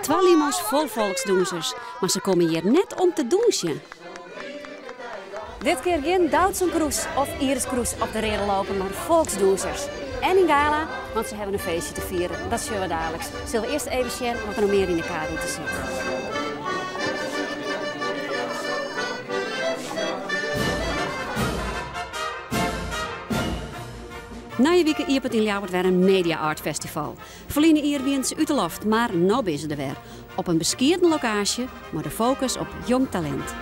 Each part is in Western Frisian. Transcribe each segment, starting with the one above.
Twa limo's fol folksdûnsers, mar se komme hjir net om te dûnsjen. Dit kear gjin Doutzen Kroes of Iris Kroes op de reade loper, mar folksdûnsers. En in gala, want se hawwe in feestje te fieren. Dat sjogge we daliks. Sille we earst even sjen wat der noch mear yn de K-rûte sit. Nije wike iepet yn Ljouwert wer in Media Art Festival. Ferline jier wiene se út de loft, mar no binne se der wer. Op in beskieden lokaasje, mei de fokus op jong talint.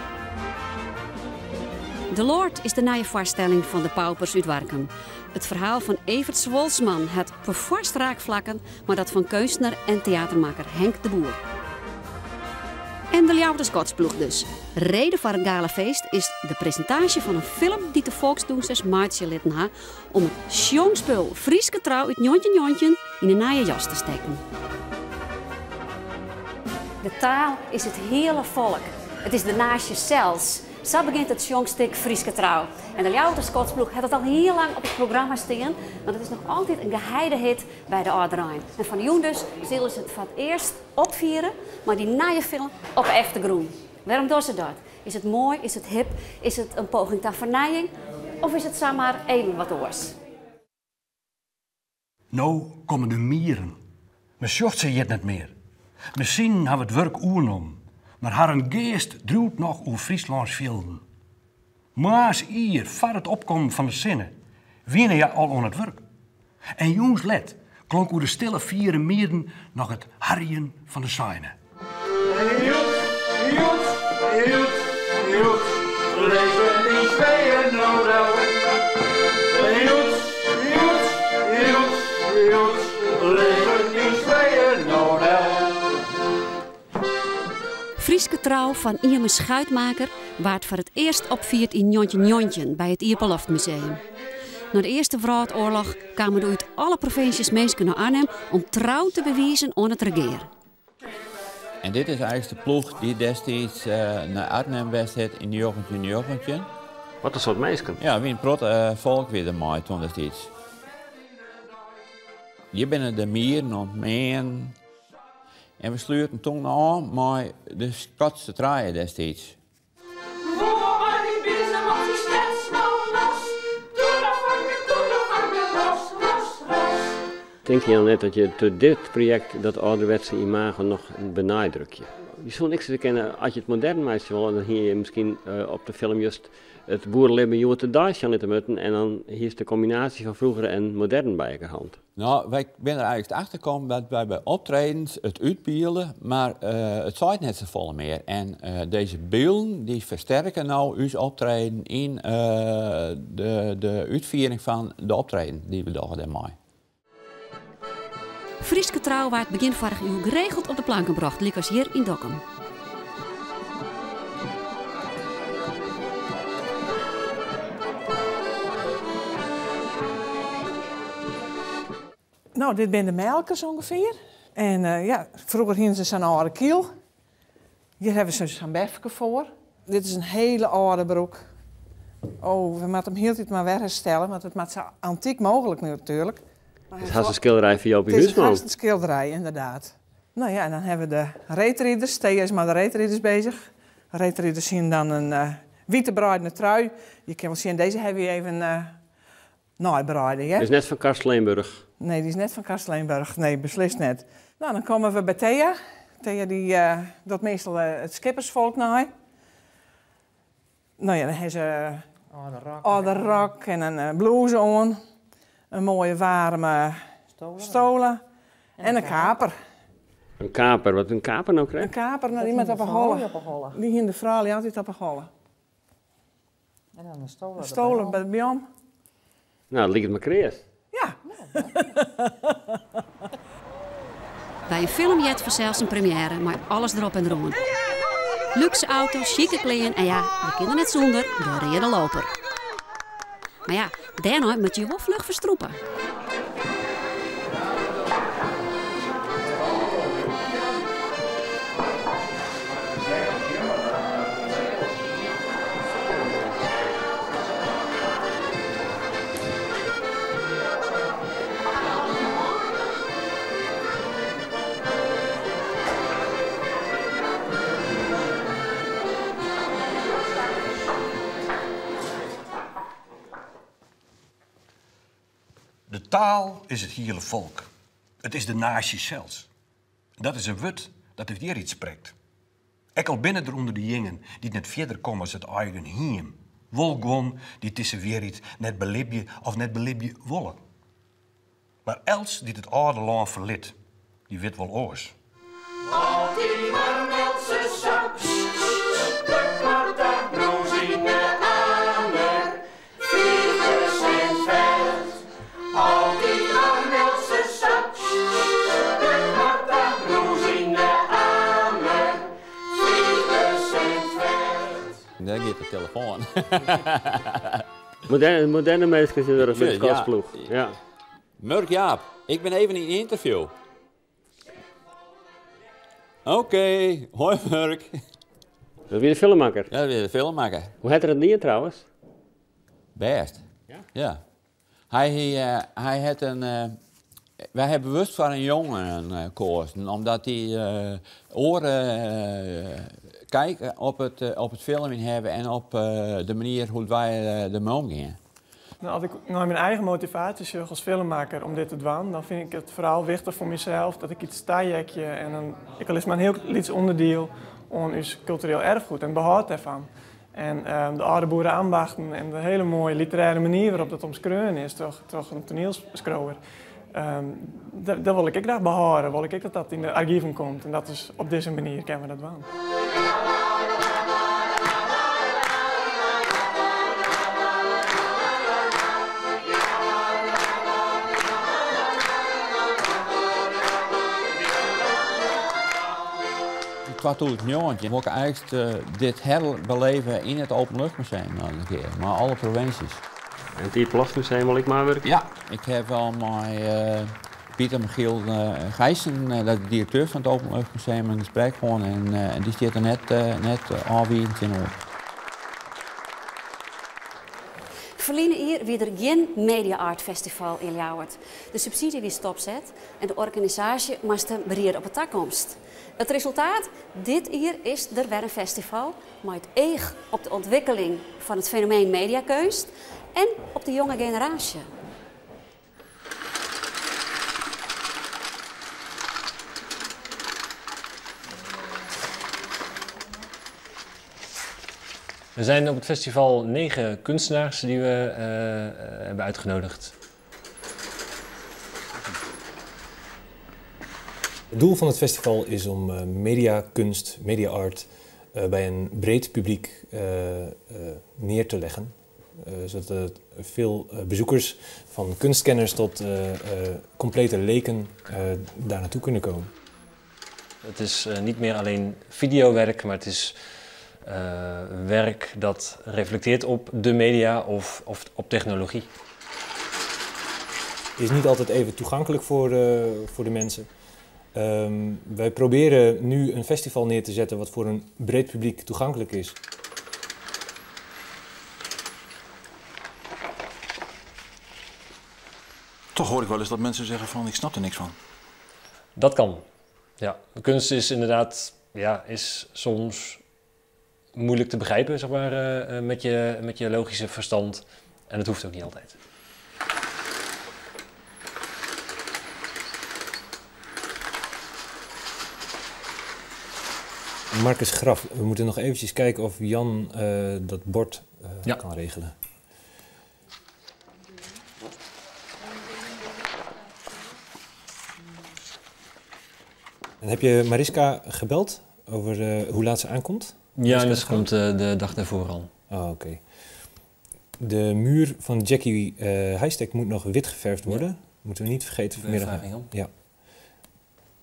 The Lord is de nije foarstelling fan de Paupers út Warkum. It ferhaal fan Evert Zwolsman hat perfoarst raakflakken mei dat fan keunstner en teatermakker Henk de Boer. En de Ljouwerter Skotsploech dus. Reden foar it galafeest is de presintaasje fan in film dy't de folksdûnsers meitsje litten ha om it sjongspul Fryske Trou út 1919 yn in nije jas te stekken. De taal is it hiele folk. It is de naasje sels. Sa begjint it sjongstik Fryske Trou. En de Ljouwerter Skotsploech hat it al hiel lang op it programma stean, want it is noch altyd in geheide hit by de âlderein. En fan 'e jûn dus sille se it foar it earst opfiere mei dy nije film op 'e eftergrûn. Wêrom dogge se dat? Is it moai, is it hip, is it in poging ta fernijing of is it samar even wat oars? No komme de mieren. Men sjocht se hjir net mear. Masinen hawwe it wurk oernommen, mar harren geast driuwt noch oer Fryslâns fjilden. Moarns ier foar it opkommen fan de sinne wiene hja al oan it wurk. En jûns let klonk oer de stille fiere mieden noch it harjen fan de seine. Joet, joet, joet, joet, leven die tweeën no del. Joet, joet, joet, joet, leven die tweeën no del. Fryske Trou fan Ieme Schuitmaker waard foar it earst opfierd yn 1919 by it Iepenloftmuseum. Nei de Earste Wrâldoarloch kamen der út alle provinsjes minsken nei Arnhem om trou te bewizen oan it regear. En dit is eins de ploech dy't destiids nei Arnhem west hat yn 1919. Wat in soad minsken. Ja, wie in protte folk wie der mei toen destiids. Hjir binne de mieren oan it meanen. En we slueten toen ôf mei de Skotske trije destiids. Tinke jo net dat je troch dit projekt dat âlderwetse imago noch beneidrukje? Je soene ek sizze kinne, as je it modern meitsje wolle, dan hie je miskien op de film just it boerelibben hjoed-de-dei sjen litte moatten en dan hiest de kombinaasje fan froeger en modern by elkoar hân. No, wy binne der eins achter kommen dat wy by optredens it útbylde, mar it seit net safolle mear. En dizze bylden dy fersterke no ús optreden yn de útfiering fan de optreden dy't we dogge dêrmei. Fryske trou waard begjin foarige iuw geregeld op de planken brocht, lykas hjir yn Dokkum. No, dit binne de melkers ûngefear. En ja, froeger hiene se sa'n âlde kyl. Hjir hawwe se sa'n befke foar. Dit is in hele âlde broek. Oh, we moatte him hieltyd mar wer herstelle, want it moat sa antyk mooglik natuerlik. It is hast in skilderij fan Jopie Huisman. It is hast in skilderij, ynderdaad. No ja, en dan hawwe we de reedriders. Thea is mei de reedriders bezich. Reedriders hiene dan in wite breidene trui. Je kinne wol sjen, dizze hawwe we even neibreide, hear. Is net fan Karst Leemburg? Nee, dy is net fan Karst Leemburg. Nee, beslist net. No, dan komme we by Thea. Thea dy docht meastal it skippersfolk nei. No ja, dan ha se âlde rok en in blûze oan, in moaie waarme stola en in kaper. In kaper, wat is in kaper no krekt? In kaper, no dy moat op 'e holle. Dy hiene de froulju altyd op 'e holle. En dan in stola In stola by de beam. No, it liket my kreas. Ja. By in film heart fansels in premiêre mei alles derop en deroan. Lúkse auto's, sjike klean en ja, je kinne net sûnder de reade loper. Mar ja, Dêrnei moatte je wol fluch ferstrûpe. De taal is it hiele folk. It is de naasje sels. Dat is in wurd dat út hjir sprekt. Ek al binne der ûnder de jingen dy't net fierder komme as it eigen hiem, wol guon dy't dizze wierheid net belibje of net belibje wolle. Mar elts dy't it âlde lân ferlit, dy wit wol oars. Altyd mar melt se sap, de koarte brûs yn de amer, 5% fet. Altyd mar melt se sap, de koarte brûs yn de amer, 5% fet. Dêr giet de telefoan. Moderne, moderne minsken sitte der met de Ja. skotsploech. Ja. Murk Jaap, ik bin even yn ynterview. Oké, hoi Murk. Dat wie de filmmakker. Ja, dat wie de filmmakker. Hoe hat er it dien trouwens? Bêst. Ja? Ja. Hy, hy hat in. Wy hawwe bewust foar in jongen keazen, omdat dy oare kyk op it filmjen hawwe en op de manier hoe't wy dermei omgean. Nou, as ik nei myn eigen motivaasje sjoch as filmmakker om dit te dwaan, dan fyn ik it foaral wichtich foar mysels dat ik yts taheakje en ek al is it mar in hiel lyts ûnderdiel oan ús kultureel erfgoed en behâld dêrfan. En de âlde boereambachten en de hiele moaie literêre manier wêrop't dat omskreaun is troch in toanielskriuwer, dat wol ik ek graach behâlde. Wol ik ek dat dat yn de argiven komt en dat is op dizze manier kinne we dat dwaan. Yn 2019 wol ik eigentlik dit herbeleve yn it Openluchtmuseum noch in kear, mei alle provinsjes. En it Iepenloftmuseum wol ek meiwurkje? Ja, ik haw al mei Pieter Michiel Gijssen, dat is de direkteur fan it Openluchtmuseum, in gesprek hân en dy stiet der net ôfwizend tsjinoer. Ferline jier wie der gjin Media Art Festival yn Ljouwert. De subsydzje wie stopset en de organisaasje moast him beriede op 'e takomst. It resultaat? Dit jier is der wer in festival mei it each op de ûntwikkeling fan it fenomeen mediakeunst en op de jonge generaasje. Er zijn op het festival 9 kunstenaars die we hebben uitgenodigd. Het doel van het festival is om mediakunst, media-art bij een breed publiek neer te leggen. Zodat er veel bezoekers, van kunstkenners tot complete leken, daar naartoe kunnen komen. Het is niet meer alleen videowerk, maar het is werk dat reflecteert op de media of op technologie. Is niet altijd even toegankelijk voor de mensen. Wij proberen nu een festival neer te zetten wat voor een breed publiek toegankelijk is. Toch hoor ik wel eens dat mensen zeggen van ik snap er niks van. Dat kan, ja. De kunst is inderdaad, ja, is soms moeilijk te begrijpen, met je logische verstand. En dat hoeft ook niet altijd. Marcus Graf, we moeten nog eventjes kijken of Jan dat bord kan regelen. En heb je Mariska gebeld over hoe laat ze aankomt? Ja, Mariska dat de komt, Graaf? de dag daarvoor al. Oh, oké. De muur van Jackie Heijstek moet nog wit geverfd worden. Moeten we niet vergeten De vanmiddag. vervanging om. Ja.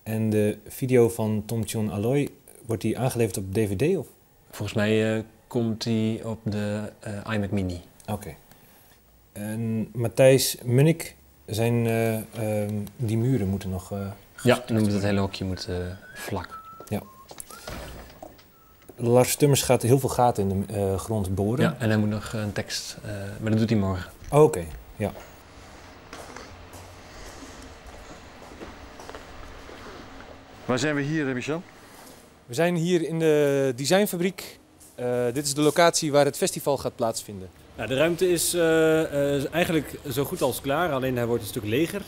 En de video van Tom John Alloy, wordt die aangeleverd op DVD? Of? Volgens mij komt die op de iMac Mini. Oké. En Matthijs Munnik, zijn, die muren moeten nog Ja, dan moet het hele hokje moet, vlak. Ja. Lars Tummers gaat heel veel gaten in de grond boren. Ja, en hij moet nog een tekst, maar dat doet hij morgen. Oh, Oké, ja. Waar zijn we hier, Michel? We zijn hier in de designfabriek. Dit is de locatie waar het festival gaat plaatsvinden. Nou, de ruimte is eigenlijk zo goed als klaar, alleen hij wordt een stuk leger.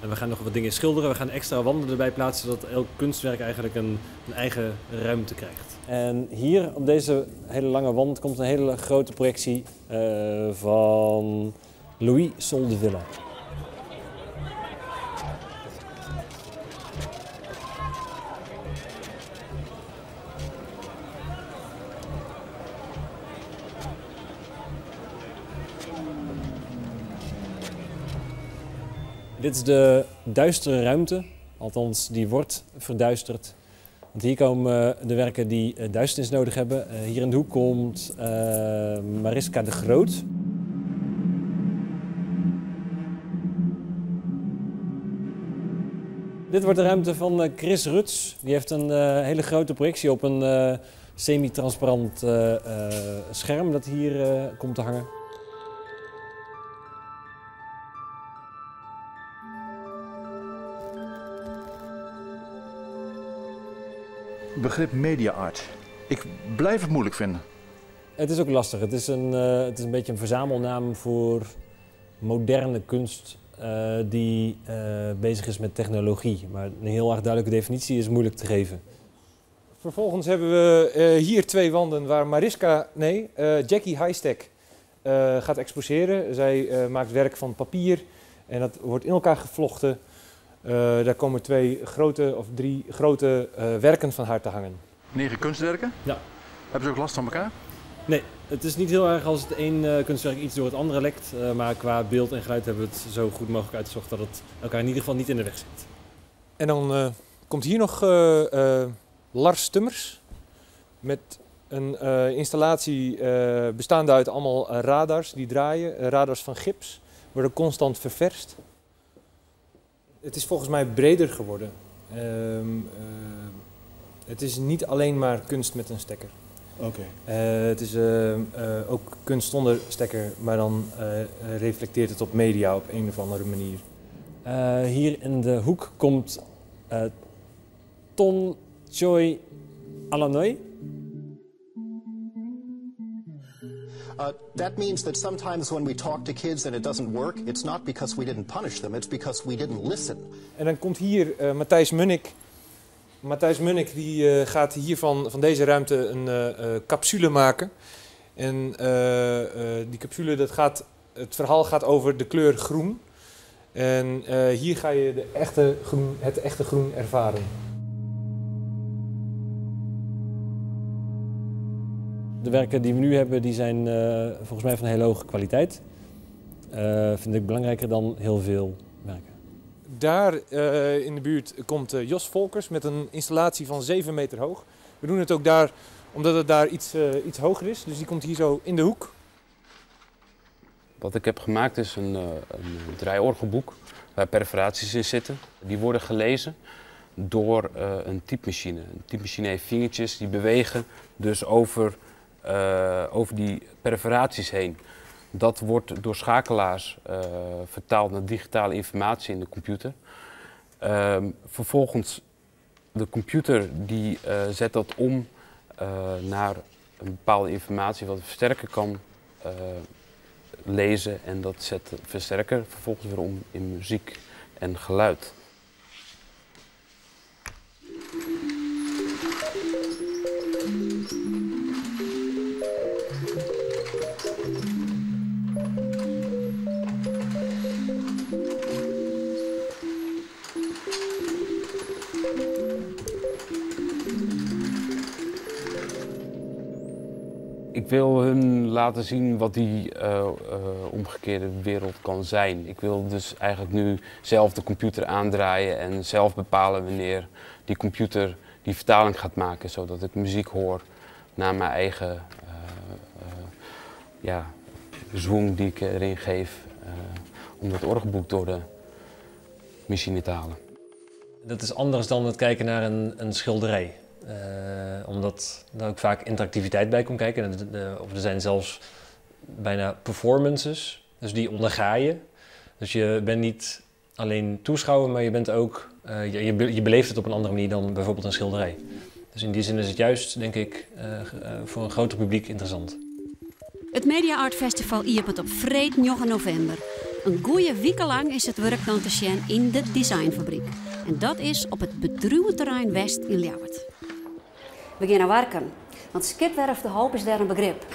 En we gaan nog wat dingen schilderen, we gaan extra wanden erbij plaatsen, zodat elk kunstwerk eigenlijk een eigen ruimte krijgt. En hier op deze hele lange wand komt een hele grote projectie van Louis Soldevilla. Dit is de duistere ruimte, althans die wordt verduisterd. Want hier komen de werken die duisternis nodig hebben. Hier in de hoek komt Mariska de Groot. Dit wordt de ruimte van Chris Ruts. Die heeft een hele grote projectie op een semi-transparant scherm dat hier komt te hangen. Begrip media art. Ik blijf het moeilijk vinden. Het is ook lastig. Het is een beetje een verzamelnaam voor moderne kunst die bezig is met technologie. Maar een heel erg duidelijke definitie is moeilijk te geven. Vervolgens hebben we hier twee wanden waar Jackie Highstack gaat exposeren. Zij maakt werk van papier en dat wordt in elkaar gevlochten. Daar komen drie grote werken van haar te hangen. 9 kunstwerken? Ja. Hebben ze ook last van elkaar? Nee, het is niet heel erg als het een kunstwerk iets door het andere lekt. Maar qua beeld en geluid hebben we het zo goed mogelijk uitgezocht dat het elkaar in ieder geval niet in de weg zit. En dan komt hier nog Lars Tummers met een installatie bestaande uit allemaal radars die draaien. Radars van gips, worden constant ververst. Het is volgens mij breder geworden. Het is niet alleen maar kunst met een stekker. Oké. Het is ook kunst zonder stekker, maar dan reflecteert het op media op een of andere manier. Hier in de hoek komt Ton Choi Alanoy. That means that sometimes when we talk to kids and it doesn't work, it's not because we didn't punish them, it's because we didn't listen. En dan komt hier Matthijs Munnik. Matthijs Munnik die gaat hier van deze ruimte een capsule maken. En die capsule, het verhaal gaat over de kleur groen. En hier ga je het echte groen ervaren. De werken die we nu hebben, die zijn volgens mij van hele hoge kwaliteit. Vind ik belangrijker dan heel veel werken. Daar in de buurt komt Jos Volkers met een installatie van 7 meter hoog. We doen het ook daar omdat het daar iets hoger is. Dus die komt hier zo in de hoek. Wat ik heb gemaakt is een draaiorgelboek waar perforaties in zitten. Die worden gelezen door een typemachine. Een typemachine heeft vingertjes die bewegen dus over die perforaties heen. Dat wordt door schakelaars vertaald naar digitale informatie in de computer. Vervolgens, de computer die zet dat om naar een bepaalde informatie wat de versterker kan lezen. En dat zet de versterker vervolgens weer om in muziek en geluid. Ik wil hun laten zien wat die omgekeerde wereld kan zijn. Ik wil dus eigenlijk nu zelf de computer aandraaien en zelf bepalen wanneer die computer die vertaling gaat maken, zodat ik muziek hoor naar mijn eigen zwong die ik erin geef om dat orgelboek door de machine te halen. Dat is anders dan het kijken naar een schilderij. Omdat daar ook vaak interactiviteit bij komt kijken. Of er zijn zelfs bijna performances, dus die onderga je. Dus je bent niet alleen toeschouwer, maar je bent ook, je beleeft het op een andere manier dan bijvoorbeeld een schilderij. Dus in die zin is het juist, denk ik, voor een groter publiek interessant. Het Media Art Festival iepent op freed 9 november. Een goeie week lang is het werk dan te zien in de Designfabriek. En dat is op het bedrijventerrein West in Ljouwert. We gaan naar Warkum, want Skipwerf de Hoop is daar een begrip.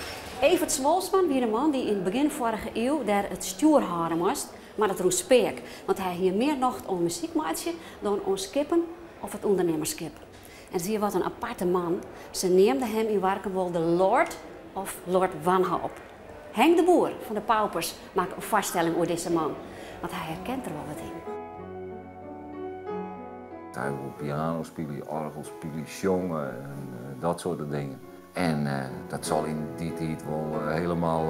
Evert Zwolsman wie de man die in het begin vorige eeuw daar het stuur haren moest, maar dat roest speek, want hij hier meer nog om muziekmaatje dan om skippen of het ondernemerskip. En zie je wat een aparte man. Ze neemden hem in Warkum wel de Lord of Lord Wanhoop. Henk de Boer van de Paupers maakt een vaststelling over deze man, want hij herkent er wel wat in. Hij wil piano spelen, orgel spelen, jongen en dat soort dingen. En dat zal in die tijd wel helemaal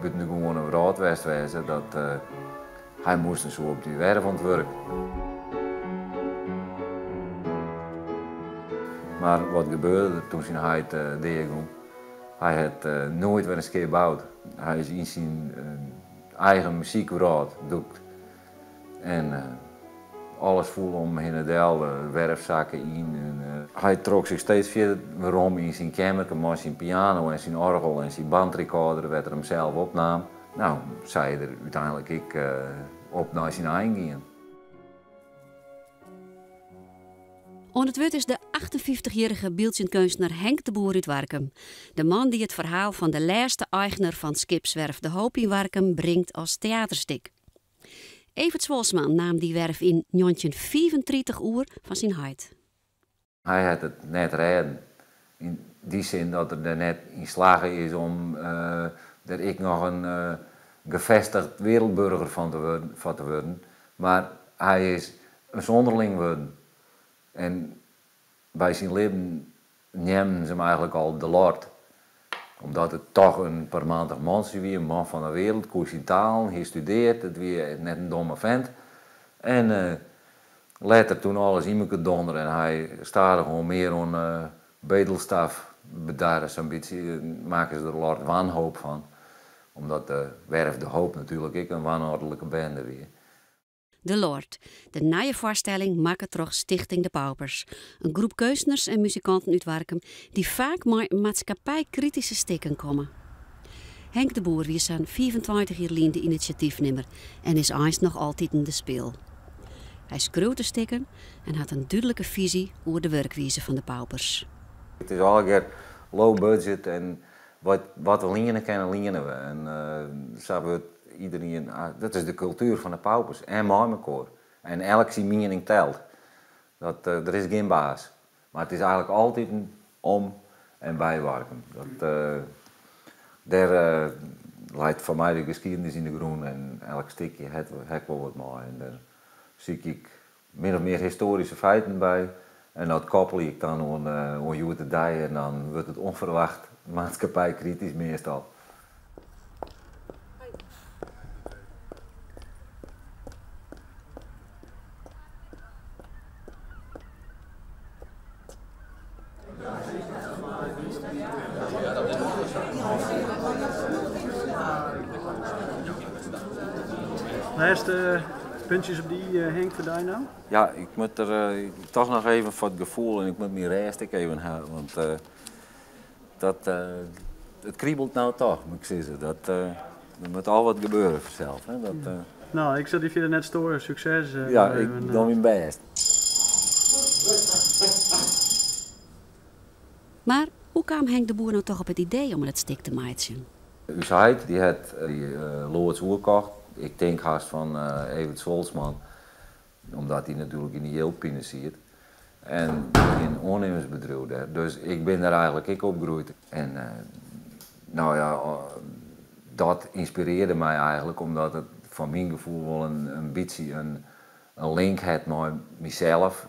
buitengewoon een raadwest wezen. Dat hij moest een soort op die werf aan het werk. Maar wat gebeurde er toen zijn heid deed? Hij had nooit weer een schip gebouwd. Hij is in zijn eigen muziekraad doekt. En alles voelde om heen en del, werfzakken in. En hij trok zich steeds verder waarom in zijn kamer, maar zijn piano en zijn orgel en zijn bandrecorder werd er hem zelf opnam. Nou, zei er uiteindelijk ik op naar zijn eigen ging. Onder het woord is de 58-jarige beeldkunstenaar Henk de Boer uit Warkum. De man die het verhaal van de laatste eigenaar van Skipswerf De Hoop in Warkum brengt als theaterstuk. Evert Zwolsman nam die werf in 1934 uur van zijn heid. Hij had het net redden. In die zin dat er net in slagen is om er ik nog een gevestigd wereldburger van te worden. Maar hij is een zonderling geworden. En bij zijn leven nemen ze hem eigenlijk al de Lord. Omdat het toch een parmantig man was, een man van de wereld, koos zijn taal, hij studeert, het was net een domme vent. En later toen alles in elkaar donderde en hij staat gewoon meer aan bedelstaf, bedaarde zo'n beetje, maken ze er Lord Wanhoop van. Omdat de werf de Hoop natuurlijk ik een wanordelijke bende weer. De Lord, de nieuwe voorstelling maakt terug Stichting de Paupers. Een groep keusners en muzikanten uit Warkum die vaak maar maatschappijkritische stikken komen. Henk de Boer wie zijn 25 jaar lien de initiatiefnemer en is eens nog altijd in de speel. Hij schreeuwt de stikken en had een duidelijke visie over de werkwijze van de Paupers. Het is al een keer low budget en wat we lenen kennen, lenen we. En zo wordt iedereen, dat is de cultuur van de Paupers en Marmekoor. En elk zijn mening telt. Dat, er is geen baas. Maar het is eigenlijk altijd een om en bij Warkum. Daar leidt voor mij de geschiedenis in de groen en elk stukje het wel wat mooi. En daar zie ik min of meer historische feiten bij. En dat koppel ik dan aan Joet de Dij en dan wordt het onverwacht maatschappijkritisch meestal. Laatste puntjes op die, Henk, voor jou nou? Ja, ik moet er toch nog even voor het gevoel en ik moet mijn rest ook even houden. Want het kriebelt nou toch, moet ik zeggen. Er moet al wat gebeuren vanzelf. Hè? Dat, Nou, ik zal die verder net storen. Succes. Ja, ik doe mijn best. Maar hoe kwam Henk de Boer nou toch op het idee om het stik te maaien? Uw site, die had die loods oerkocht. Ik denk haast van Evert Zwolsman, omdat hij natuurlijk in de Yelpine zit. En in een ondernemersbedrijf daar. Dus ik ben daar eigenlijk ik opgegroeid. En nou ja, dat inspireerde mij eigenlijk, omdat het van mijn gevoel wel een beetje een link had met mezelf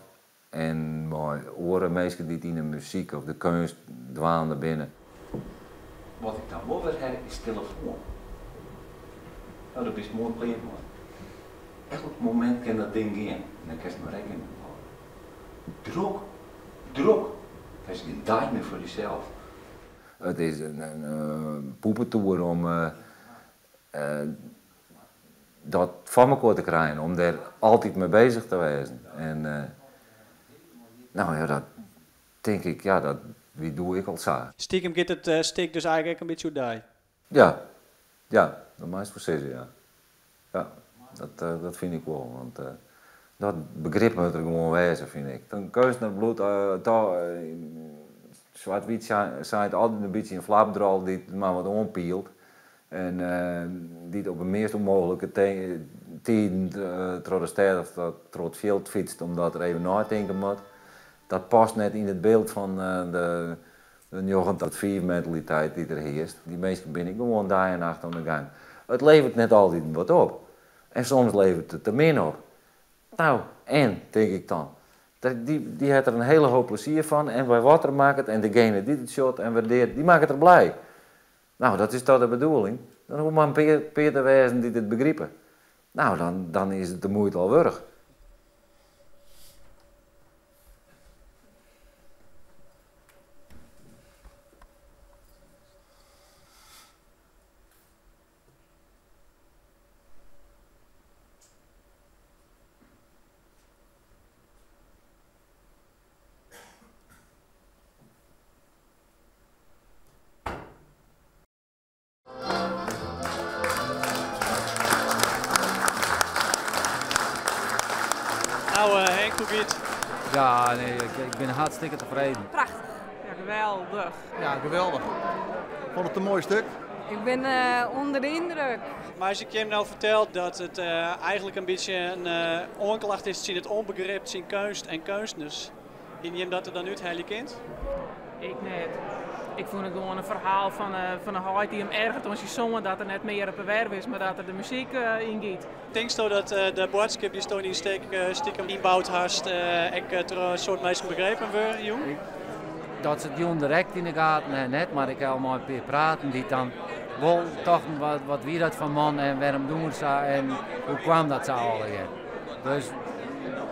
en met oren mensen die in de muziek of de kunst dwaande binnen. Wat ik dan wel weer heb is telefoon. No, dêr bist moai klear mei. Elk momint kin dat ding gean en dan kinst mar rekken mei hâlde. Drok, drok! Hast gjin dei mear foar dysels. It is in poepetoer om dat foar mekoar te krijen, om dêr altyd mei beuzich te wêzen. En no ja, dat tink ik, ja, dat wie doe ek al sa. Stikem giet it stik dus eigentlik ek in bytsje oer dy. Ja, ja, dat meist wol sizze, ja. Ja, dat, dat fyn ik wol, want dat begrip moat der gewoan wêze, fyn ik. In keunstner bliuwt toch swart-wyt sein altyd in bytsje in flapdrol dy't mar wat oanpielt en dy't op de meast ûnmooglike tiden troch de stêd of troch it fjild fytst omdat er even neitinke moat. Dat past net yn it byld fan de De njoggen tot fiif mentaliteit dy't der hearst, dy minsken binne ek gewoan dei en nacht oan de gang. It leveret net altyd wat op. En soms leveret it te min op. No, en, tink ik dan, dy hat der in hele hoop plezier fan en by wat er makket en degene dy't it sjocht en waardearret, dy makket er blij. No, dat is toch de bedoeling? Der hoecht mar in pear te wêzen dy't it begripe. No, dan is it de muoite al wurdich. Nou eh, Henk, hoe giet it? Ja, nee, ik bin hartstikke tefreden. Prachtich. Ja, geweldich. Ja, geweldich. Fûn it in moai stik. Ik bin uh, ûnder de yndruk. Mar as ik jim no fertel dat it uh, eigentlik in bytsje in uh, oanklacht is tsjin it ûnbegrip tsjin keunst en keunstners, Hiene jim dat der dan úthelje kind? Ik net. Ik fûn it gewoan in ferhaal fan fan in heit dy't him ergeret oan syn soan dat er net mear op 'e werf is, mar dat er de muzyk yngiet. Tinksto dat de boadskip dy'tsto yn dyn stik stikem ynboud hast ek troch in soad minsken begrepen wurde jûn? Dat se it jûn direkt yn de gaten ha net, mar ik ha al mei in pear praten dy't dan wol tochten wat wie dat foar man en wêrom doen we sa en hoe kwam dat sa allegear. Dus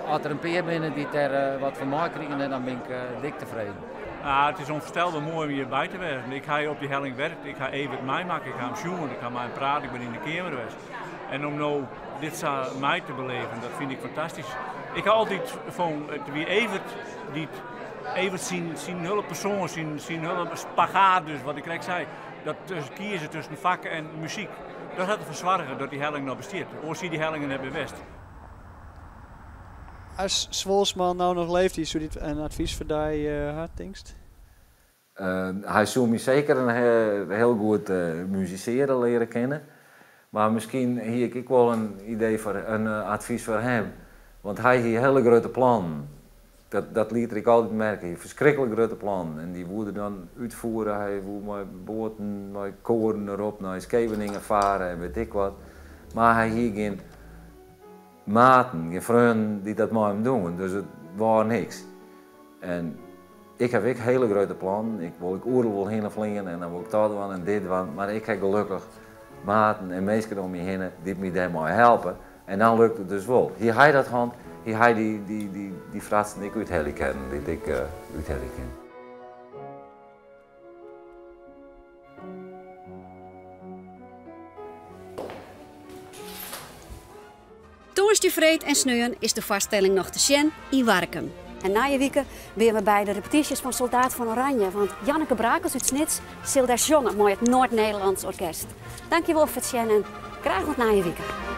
as der in pear binne dy't dêr eh, wat fan meikrigen dan bin ik eh, dik tefreden. Ah, it is ûnfoarstelber moai om hjir by te wêzen. Ik ha op dy helling werkt, ik ha Evert meimakke, ik ha him sjoen, ik ha mei him praat, ik bin yn de keamer west. En om no dit sa mei te beleven, dat fyn ik fantastysk. Ik ha altyd fûn, it wie Evert dy't Evert syn, syn hiele persoan, syn, syn hiele spagaat dus, wat ik krekt sei, dat kieze tusken fak en muzyk, dat hat derfoar soarge dat dy helling noch bestiet. Oars hie dy helling der net mear west. As Zwolsman no noch leefd hie, soe dy in advys foar dy ha, tinkst? Hy soe my seker in hiel goed musisearjen leare kinne. Mar miskien hie ik ek wol in idee foar in advys foar him. Want hy hie hiele grutte plannen. Dat, dat liet er ek altyd merke. Hy hie ferskriklik grutte plannen en dy woe er dan útfiere. Hy woe mei boaten, mei koaren derop nei Skeveningen fare en wit ik wat. Mar hy hie gjin maten, gjin freonen dy't dat mei him doen. Dus it waard niks. En ik haw ek hiele grutte plannen. Ik wol ek oeral wol hinne fleane en dan wol ik dat dwaan en dit dwaan. Mar ik ha gelokkich maten en minsken om my hinne dy't my dêrmei helpe. En dan lukt it dus wol. Hie hy dat hân, hie hy dy, dy, dy, dy fratsen ek úthelje kinnen, dy't ik uh, úthelje kin. Tongersdei, freed en sneon is de foarstelling noch te sjen yn Warkum. En nije wike binne we by de repetysjes fan Soldaat van Oranje, want Janneke Brakels út Snits sil dêr sjonge mei it Noord-Nederlands Orkest. Dankjewol foar it sjen en graach oant nije wike.